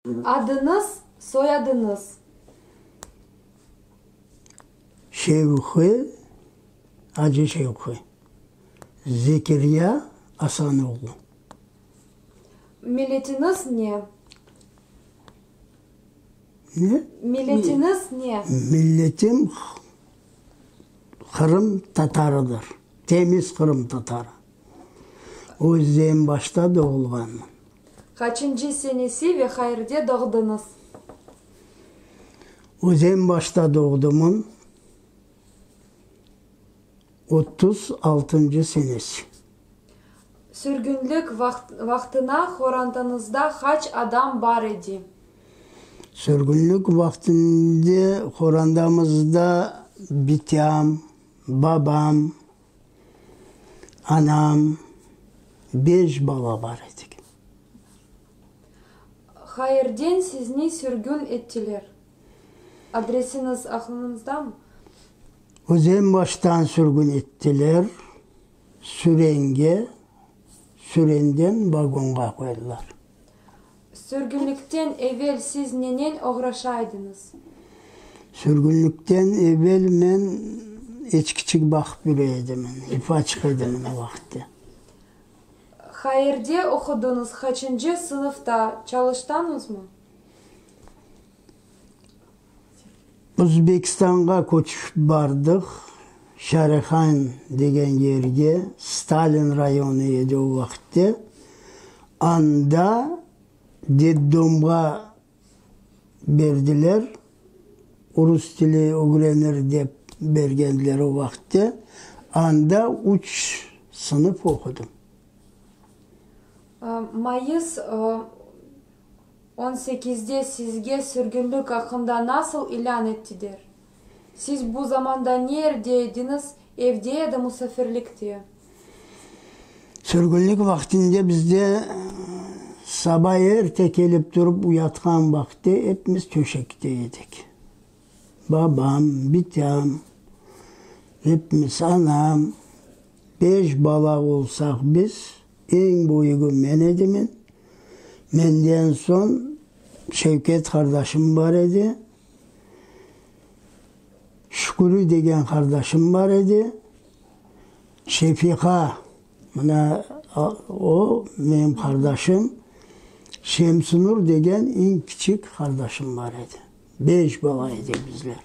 Adıñız, soyadıñız? Şevqi, Acı Şevqi, Zekirya Asan oğlu. Milletiñiz ne? Ne? Milletiñiz ne? Milletim Qırım tatarıdır. Temiz Qırım tatarı. Özenbaşta doğulğanmın. Qaçıncı senesi ve qayerde doğdıñız? Özenbaşta doğdumın. 36ncı senesi. Sürgünlik vaqtına qorantañızda qaç adam bar edi? Sürgünlik vaqtında qorantamızda bitam, babam, anam, beş bala bar edik. Qayerden sizni sürgün ettiler? Adresiñiz aqlıñızdamı? Özenbaştan sürgün ettiler, Sürenge, Sürenden vagonğa qoydılar. Sürgünlikten evel siz nenen oğraşa ediñiz? Sürgünlikten evel men eçkiçik baqıp yüre edim, ifaçıq edim o vaqıtte. Qayerde oqudıñız, qaçıncı sınıfta, çalıştañızmı? Özbekistanğa köçip bardıq, Şarihan degen yerge, Stalin rayonı edi o vaqıtte. Anda detdomğa berdiler, rus tili ögrenir dep bergendiler o vaqıtte. Anda üç sınıf oqudım. Mayıs On sekizde sizge sürgünlik aqqında nasıl ilân ettiler? Siz bu zamanda nerde ediñiz, evde ya da musafirlikte? Sürgünlik vaqtında bizde saba erte kelip turıp uyatqan vaqıtte epimiz töşekte edik. Babam, bitam, epimiz, anam, beş bala olsaq biz, Eñ büyügi men edimen. Menden soñ Şevket qardaşım bar edi. Şüküri degen qardaşım bar edi. Şefiqa, mına o menim qardaşım. Şemsinur degen eñ kiçik qardaşım bar edi. Beş bala edik bizler.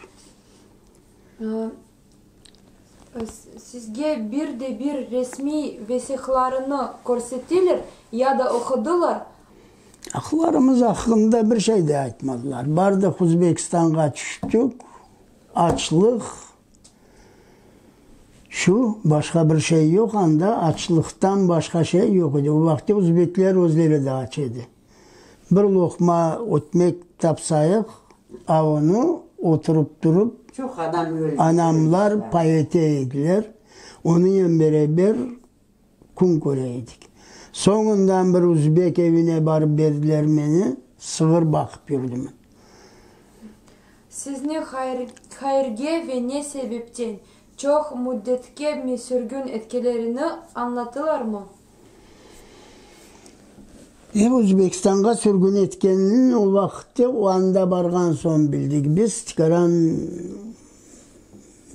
Sizge bir de bir resmiy vesiqalarını körsettiler ya da oqudılar? Aqlarımız aqqında bir şey de aytmadılar. Bardıq Özbekistanğa tüştük, açlıq, şu, başqa bir şey yoq anda, açlıqtan başqa şey yoq edi. O vaqıtte özbekler özleri de aç edi. Bir loqma ötmek tapsayıq, a onı oturıp turıp, Çoq adam öldi. anamlar pay ete ediler, onıñen beraber kün köre edik. Soñundan bir üzbek evine barıp berdiler meni, sığır baqıp yürdim. Sizni qayerge ve ne sebepten çoq müddetke mi sürgün etkenlerini añlattılarmı? Em Özbekistanğa sürgün etkenini o vaqıtte, o anda barğan soñ bildik. Biz tikaran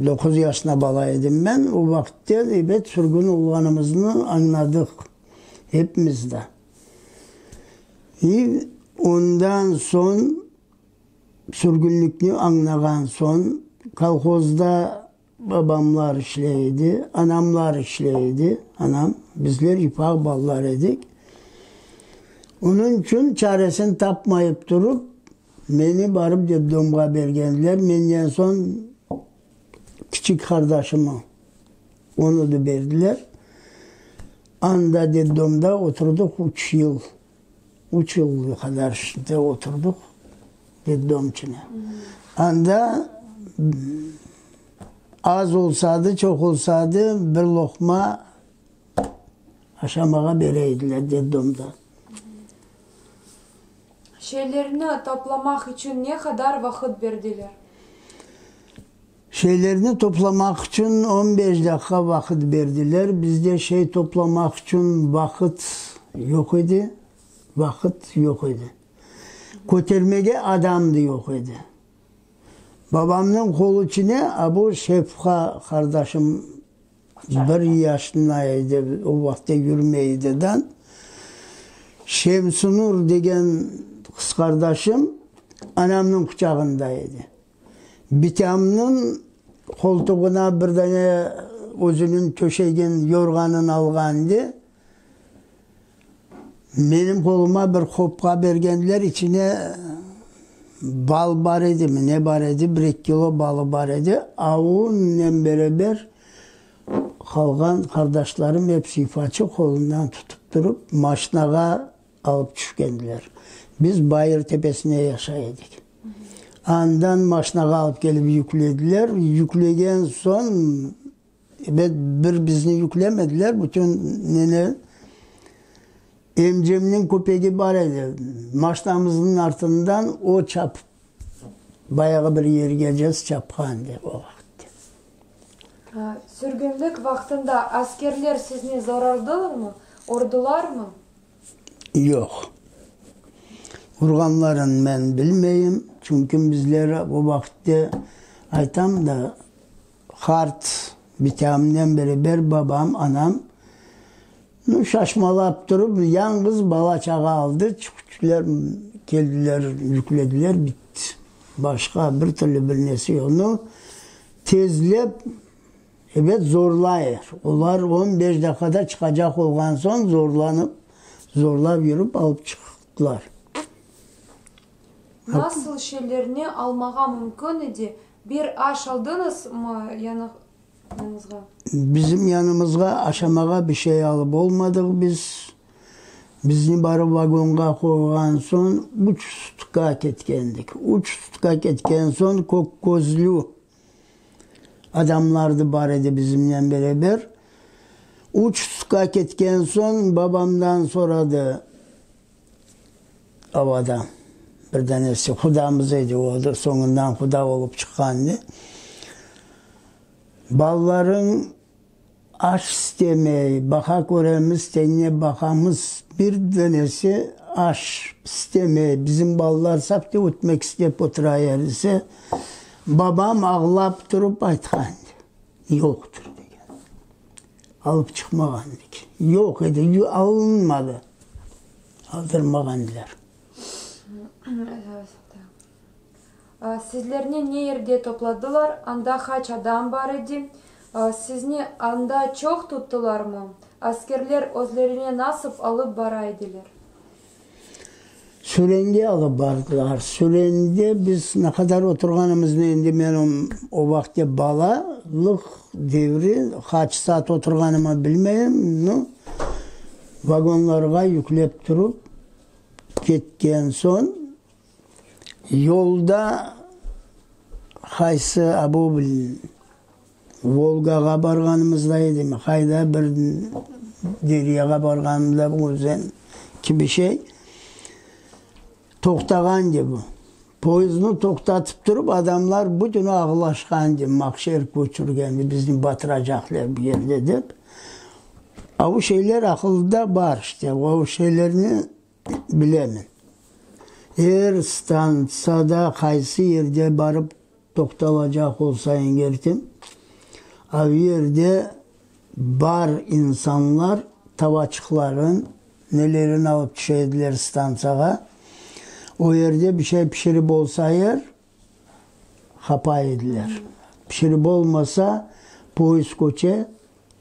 doquz yaşında bala edim men, o vaqıtte, ebet, sürgün olğanımıznı añladıq epimiz de. İ ondan soñ, sürgünlikni añlağan soñ, kolhozda Babamlar işley edi, anamlar işley edi, anam, bizler ufaq balalar edik. Onıñ içün çaresini tapmayıp turıp, meni barıp detdomğa bergendiler. Menden soñ kiçik qardaşımı, onı da berdiler. Anda detdomda oturdıq üç yıl. Üç yıl qadar işte oturdıq detdom içine. Anda az olsa da, çoq olsa da bir loqma aşamağa bere ediler detdomda. Şeylerni toplamaq içün ne qadar vaqıt berdiler? Şeylerni toplamaq içün on beş daqqa vaqıt berdiler. Bizde şey toplamaq içün vaqıt yoq edi, vaqıt yoq edi. Kötermege adam da yoq edi. Babamnıñ qolu içine a bu Şefqa qardaşım bir yaşında edi, o vaqıtta yürmey edi da. Şemsinur degen qız qardaşım anamnıñ quçağında edi. Bitamnıñ qoltuğına bir dane özüniñ töşegen yorğanını alğan edi. Menim qoluma bir qopqa bergenler, içine bal bar edimi, ne bar edi, bir-eki kilo balı bar edi. A onen beraber qalğan qardaşlarım episi ifaçı qolundan tutıp turıp, maşinağa alıp tüşkendiler. Biz bayır tepesinde yaşay edik. Andan maşinağa alıp kelip yüklediler. Yüklegen soñ, ebet, bir bizni yüklemediler, bütün neni, emcemniñ köpegi bar edi, maşinamıznıñ artından o çapıp, bayağı bir yergece çapqan edi o vaqıtte. Sürgünlik vaqtında askerler sizni zorardılarmı, urdılarmı? Yoq. Urğanların men bilmeyim, çünki bizler o vaqıtte, aytam da, qart bitamnen beraber babam, anam, nu, şaşmalap turıp, yañğız bala-çağa aldı, çıqtılar, keldiler, yüklediler, bitti. Başqa bir türlü bir nesi yoq. Nu, tezlep, Ebet, zorlayır. Olar on beş daqqada çıqacaq olğan soñ zorlanıp, zorlap yürip alıp çıqtılar. Nasıl şeylerni almağa mümkün edi? Bir aş aldıñız mı yanıñızğa? Bizim yanımızğa aşamağa bir şey alıp olmadıq biz. Bizni barıp vagonğa qoyğan soñ üç sutka ketkendik. Üç sutka ketken soñ Kökközlü Adamlar da bar edi bizimnen beraber. Üç sutka ketken soñ babamdan soradı avada bir danesi, qudamız edi o da, soñundan quda olıp çıqqan edi. Balalarıñ aş istemey, baqa köremiz, tenine baqamız, bir danesi aş istemey, bizim balalar sapte ötmek istep otura er dese, babam ağlap turıp aytqan edi, yoqtır degen. Alıp çıqmağan edi. Yoq edi, alınmadı, aldırmağan ediler. Sizlerni ne yerde topladılar, anda qaç adam bar edi? Sizni anda çoq tuttılarmı? Askerler özlerine nasıl alıp bara ediler? Sürenge alıp bardılar. Sürende biz ne qadar oturğanımıznı endi men o vaqıtte balalıq devri, qaç saat oturğanımı bilmeyim, no, vagonlarğa yüklep turıp ketken soñ, Yolda qaysı abu Volgağa barğanımızda edimi, qayda bir deryağa barğanımızda özen kibi şey, toqtağan kibi. Poyezdni toqtatıp turıp, adamlar bütüni ağlaşqan kibi, mahşer köçürgen, bizni batıracaqlar bu yerde dep. A bu şeyler aqılda bar işte, o şeylerni Bilemen. Er stantsada qaysı yerde barıp toqtalacaq olsayıñ erten, av yerde bar insanlar tavaçıqların, nelerin alıp tüşe ediler stantsağa. O yerde bir şey pişirip olsa er, qapay ediler. Pişirip olmasa, poyezd köçe,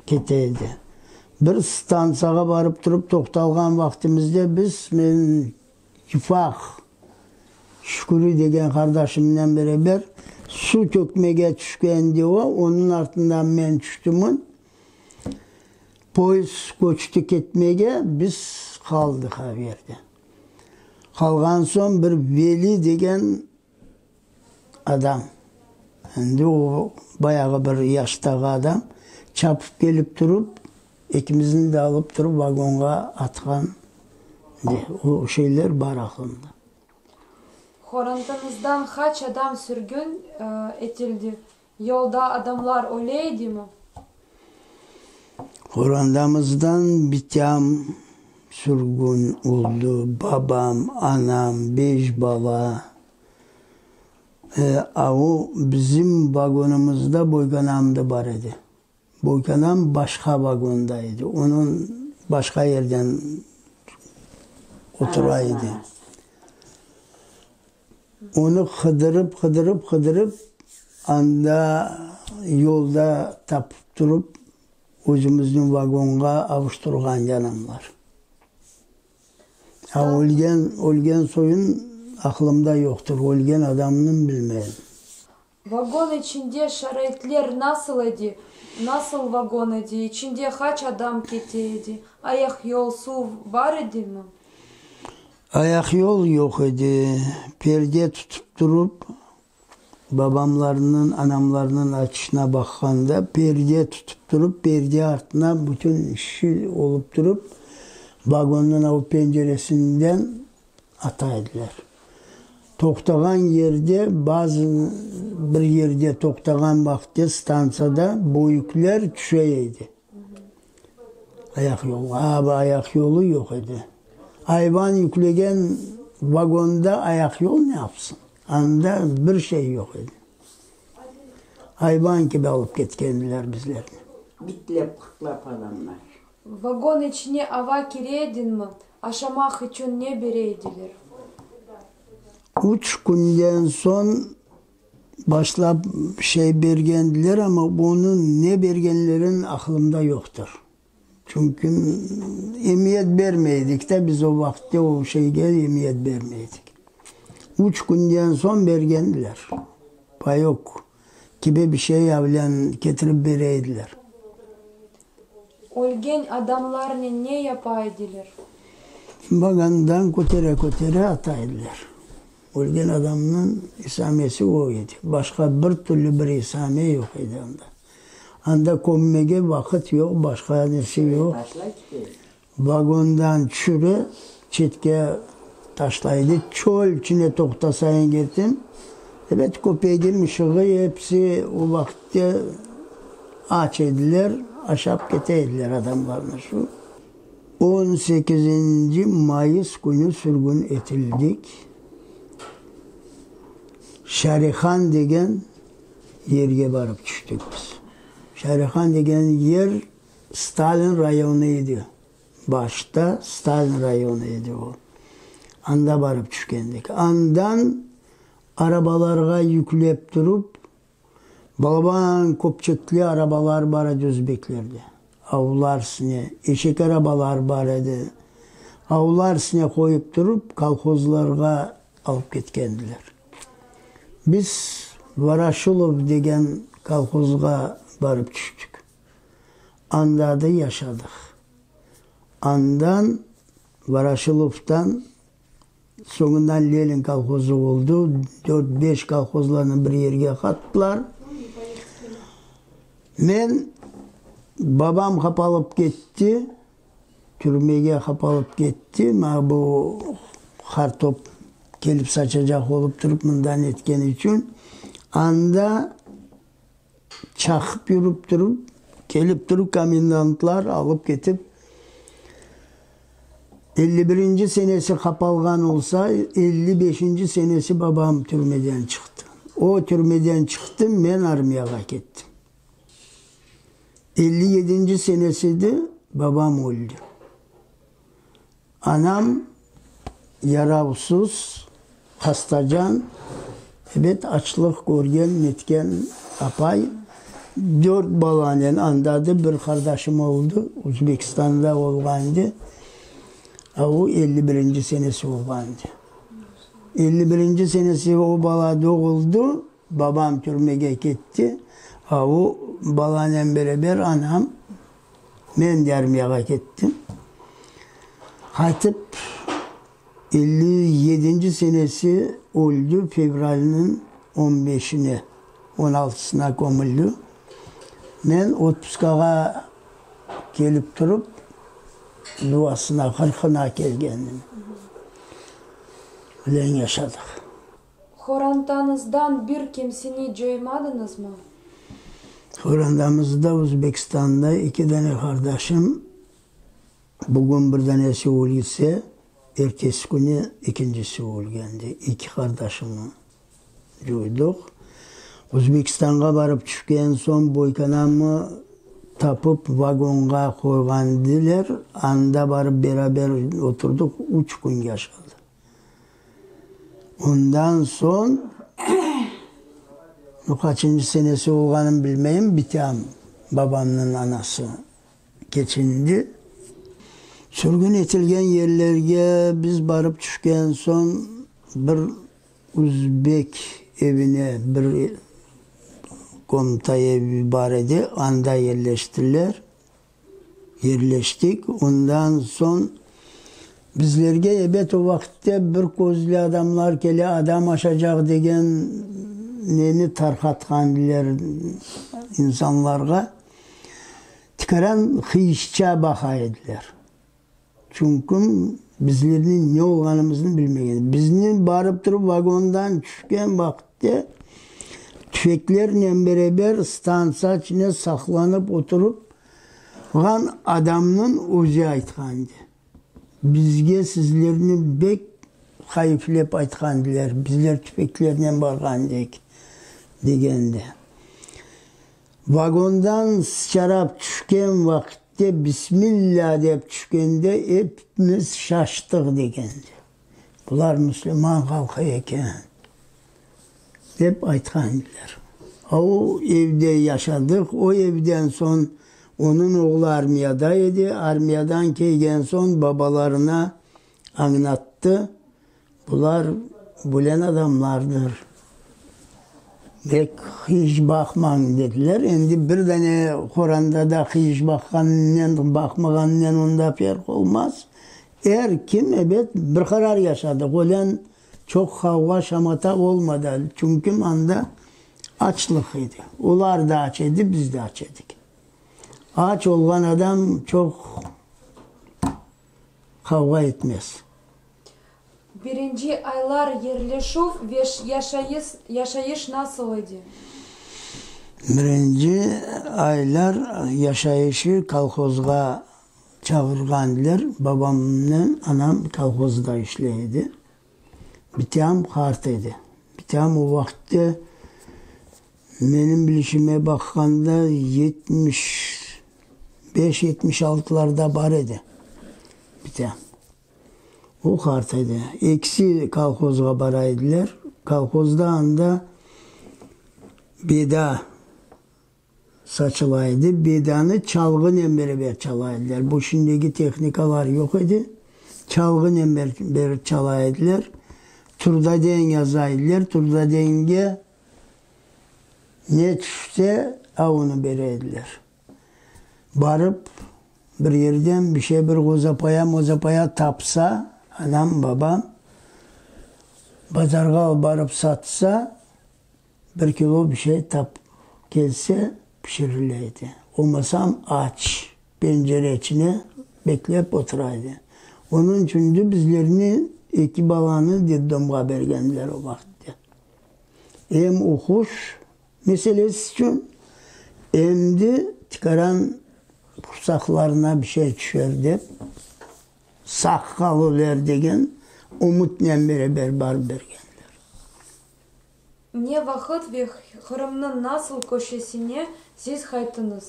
kete edi. Bir stantsiyağa barıp turıp toqtalğan vaqtimizde biz, men Yufaq Şüküri degen qardaşımnen beraber suv tökmege tüşkendi o, onıñ artından men tüştüm. Poyezd köçti ketmege, biz qaldıq o yerde. Qalğan soñ bir Veli degen adam, endi o bayağı bir yaştağı adam, çapıp kelip turıp, ekimizni de alıp turıp vagonğa atqan, de, o şeyler bar aqlımda. Qorantañızdan qaç adam sürgün etildi? Yolda adamlar öle edimi? Qorantamızdan bitam. Sürgün oldı, babam, anam, beş bala. A o bizim vagonımızda boykanam da bar edi. Boykanam başqa vagonda edi, onıñ başqa yerden otura edi. Onı qıdırıp, qıdırıp, qıdırıp, anda yolda tapıp turıp, özümizniñ vagonğa avuştırğan yanamlar. A ölgen, ölgen soyun aqlımda yoqtır, ölgen adamnı bilmeyim. Vagon içinde şaraitler nasıl edi? Nasıl vagon edi? İçinde qaç adam kete edi? Ayaqyol, suv bar edimi? Ayaqyol yoq edi. Perde tutıp turıp, babamlarnıñ, anamlarnıñ açışına baqqanda, perde tutıp turıp, perde artına bütün işi olıp turıp, vagonnıñ o penceresinden ata ediler. Toqtağan yerde, bazı bir yerde toqtağan vaqıtte stantsiyada böyükler tüşe edi. Ayaqyol, a, ayaqyolu yoq edi. Ayvan yüklegen vagonda ayaqyol ne yapsın? Anda bir şey yoq edi. Ayvan kibi alıp ketkendiler bizlerni. Bitlep, qurtlap adamlar. Vagon içine ava kire edinmi? Aşamaq içün ne bere ediler? Üç künden soñ başlap şey bergendiler, amma bunı ne bergenlerin aqlımda yoqtır. Çünki emiyet bermeydik de, biz o vaqıtte o şeyge emiyet bermeydik. Üç künden soñ bergendiler. Payok kibi bir şey avlen ketirip bere ediler. Ölgen adamlarnen ne yapa ediler? Vagondan kötere-kötere ata ediler. Ölgen adamnıñ isamesi o edi. Başqa bir türlü bir isame yoq edi anda. Anda kömmege vaqıt yoq, başqa nesi yoq. Vagondan tüşüre, çetke taşlaydı. Çöl içine toqtasayıñ ketin, ebet, köpegi, mışığı episi o vaqıtte aç ediler, aşap kete ediler adamlarnı şu. On sekizinci mayıs künü sürgün etildik. Şarihan degen yerge barıp tüştik biz. Şarihan degen yer Stalin rayonı edi. Başta Stalin rayonı edi o. Anda barıp tüşkendik. Andan arabalarğa yüklep turıp, balaban köpçekli arabalar bar edi özbeklerde. Avlarsıne, eşek arabalar bar edi. Avlarsıne qoyıp turıp, kolhozlarğa alıp ketkendiler. Biz Voroşilov degen kolhozğa barıp tüştik. Anda da yaşadıq. Andan, Voroşilovdan, soñundan Lenin kolhozı oldı, dört-beş kolhozlarnı bir yerge qattılar. Men, babam qapalıp ketti, türmege qapalıp ketti, maña bu qartop kelip saçacaq olıp turıp mından etkeni içün, anda Çaqıp yürip turıp, kelip turıp komendantlar alıp ketip, 51-nci senesi qapalğan olsa, 55-nci senesi babam türmeden çıqtı. O türmeden çıqtı, men armiyağa kettim. 57-nci senesi de babam öldi. Anam yaravsız, hastacan, ebet, açlıq körgen, netken apay, dört balanen andadı, bir qardaşım oldı, Özbekistanda olğan edi, a o 51 inci senesi olğan edi. 51 inci senesi o bala doğuldı, babam türmege ketti, a o balanen beraber anam Men de armiyağa kettim. Qaytıp, 57-nci senesi öldi, fevralniñ on beşine, on altısına kömüldi. Men otpuskağa kelip turıp, duasına, qırqına kelgendim. Öyle yaşadıq. Horantañızdan bir kimseni coymadıñızmı? Horantamızda Özbekistanda eki dane qardaşım. Bugün bir danesi ölse, ertesi künü ekincisi ölgendi. Eki qardaşımnı coydıq. Özbekistanğa barıp tüşken soñ boykanamı tapıp vagonğa qoyğandiler. Anda barıp beraber oturdıq, üç kün yaşadı. Ondan soñ, bu qaçıncı senesi olğanın bilmeyim, bitam, babamnıñ anası keçindi. Sürgün etilgen yerlerge biz barıp tüşken soñ, bir üzbek evine, bir komta evi bar edi, anda yerleştiler. Yerleştik. Ondan soñ bizlerge, ebet, o vaqıtte bir közlü adamlar kele, adam aşacaq degen neni tarqatqandiler insanlarğa, tikaran qıyışça baqa ediler. Çünki bizlerniñ ne olğanımıznı bilmegen. Bizni barıp turıp vagondan tüşken vaqıtte tüfeklernen beraber stantsiya içinde saqlanıp oturıp ğan adamnıñ özü aytqandı. Bizge sizlerni bek hayıflep aytqandılar, bizler tüfeklernen barğan dek, degendi. Vagondan sıçarap tüşken vaqıtte Bismillâ dep tüşkende epimiz şaştıq degendi. Bular müslüman halqı eken, dep aytqan ediler. O evde yaşadıq. O evden soñ onıñ oğlu armiyada edi. Armiyadan kelgen soñ babalarına añlattı. Bular bülen adamlardır. Bek hiç baqmañ, dediler. Endi bir dane qoranda da hiç baqqanınen, baqmağanınen onda ferq olmaz. Er kim, ebet, bir qarar yaşadı. Ölen çoq qavğa-şamata olmadı, çünki anda açlıq edi. Olar da aç edi, biz de aç edik. Aç olğan adam çoq qavğa etmez. Birinci aylar yerleşüv ve yaşayış nasıl edi? Birinci aylar yaşayışı kolhozğa çağırğandiler. Babamnen anam kolhozda işley edi. Bitam qart edi. Bitam o vaqıtte, menim bilişime baqqanda, 75, 76-larda bar edi bitam. O qart edi. Ekisi kolhozğa bara ediler. Kolhozda anda beda saçıla edi. Bedanı çalğınen beraber çala ediler. Bu şimdiki tehnikalar yoq edi. Çalğınen beraber çala ediler. Turdaden yaza ediler. Turdadenge ne tüşse, a onı bere ediler. Barıp, bir yerden bir şey, bir ğozapaya-mozapaya tapsa, anam, babam, bazarğa alıp barıp satsa, bir kilo bir şey tap kelse, pişirile edi. Olmasam, aç, pencere içine beklep otura edi. Onıñ içün de bizlerni, eki balanı detdomğa bergenler o vaqıtte. Em oquş Meselesi içün endi tikaran qursaqlarına bir şey tüşer dep, sağ qalırlar degen ümütnen beraber barıp bergenler. Ne vaqıt ve Qırımnıñ nasıl köşesine siz qayttıñız?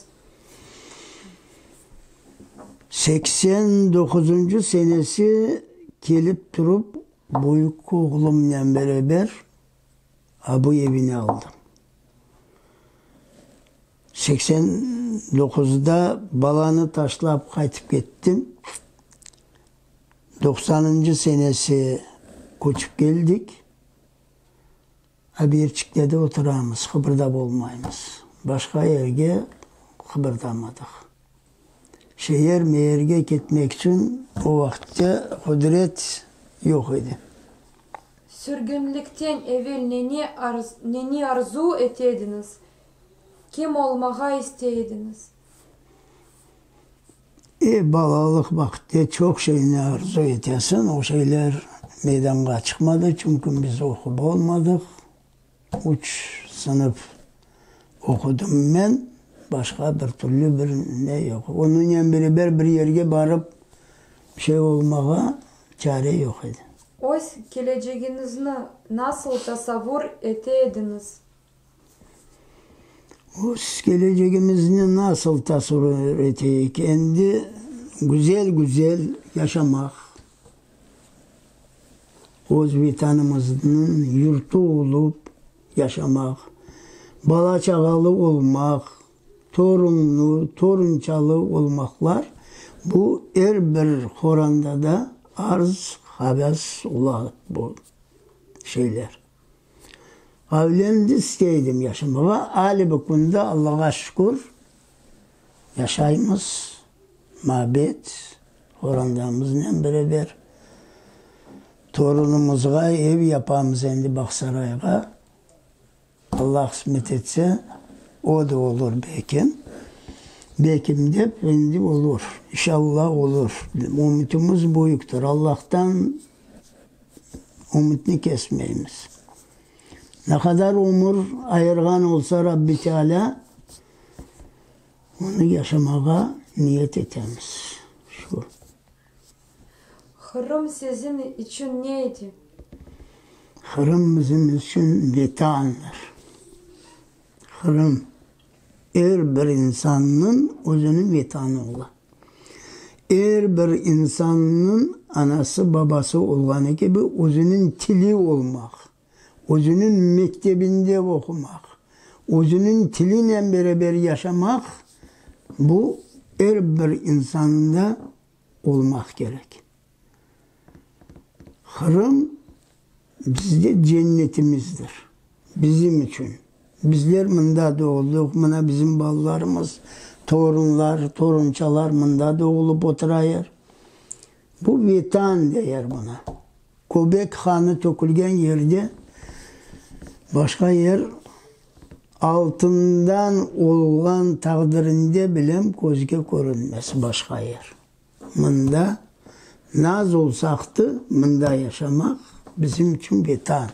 89-ncı senesi kelip turıp, büyük oğlumnen beraber A bu evini aldım. 89-da balanı taşlap qaytıp kettim. Doqsanıncı senesi köçip keldik. A Berçikte de oturamız, qıbırdap olmaymız. Başqa yerge qıbırdamadıq. Şeer-meerge ketmek içün o vaqıtta qudret yoq edi. Sürgünlikten evel neni neni arzu ete ediñiz, kim olmağa istey ediñiz? E, balalıq vaqıtte çoq şeyni arzu etesiñ, o şeyler meydanğa çıqmadı, çünki biz oqup olmadıq. Üç sınıf oqudım men, başqa bir türlü bir ne yoq. Onıñnen beraber bir yerge barıp. Şey olmağa çare yoq edi. Öz kelecegiñizni nasıl tasavvur ete ediñiz? Öz kelecegimizni nasıl tasavvur eteyik? Endi güzel-güzel yaşamaq, öz Vetanımıznıñ yurtu olıp yaşamaq, bala-çağalı olmaq, Torunlı, torunçalı olmaqlar, bu er bir qorandada arz, havas ola bu şeyler. Avlendi isteydim yaşamağa, ali bu künde Allağa şükür, yaşaymız, mabet, qorandamıznen beraber. Torunımızğa ev yapamız endi Bağsarayğa. Allah qısmet etse, o da olur belki. Belkim dep, endi olur. İnşallah olur. Ümütimiz büyüktir. Allahtan ümütni kesmeymiz. Ne qadar ömür ayırğan olsa Rabbi Teala, onı yaşamağa niyet etemiz. Şu. Qırım siziñ içün ne edi? Qırım bizim içün Vetandır. Qırım er bir insannıñ özüniñ Vetanı ola. Er bir insannıñ anası-babası olğanı kibi özüniñ tili olmaq, özüniñ mektebinde oqumaq, özüniñ tilinen beraber yaşamaq, bu er bir insanda olmaq kerek. Qırım bizde cennetimizdir, bizim içün. Bizler mında doğuldıq, mına bizim balalarımız, torunlar, torunçalar mında doğulıp oturayar. Bu Vetan deyler buna. Köbek qanı tökülgen yerde başqa yer altından olğan taqdirinde bilem közge körünmez başqa yer. Mında naz olsaqtı, mında yaşamaq bizim içün Vetan.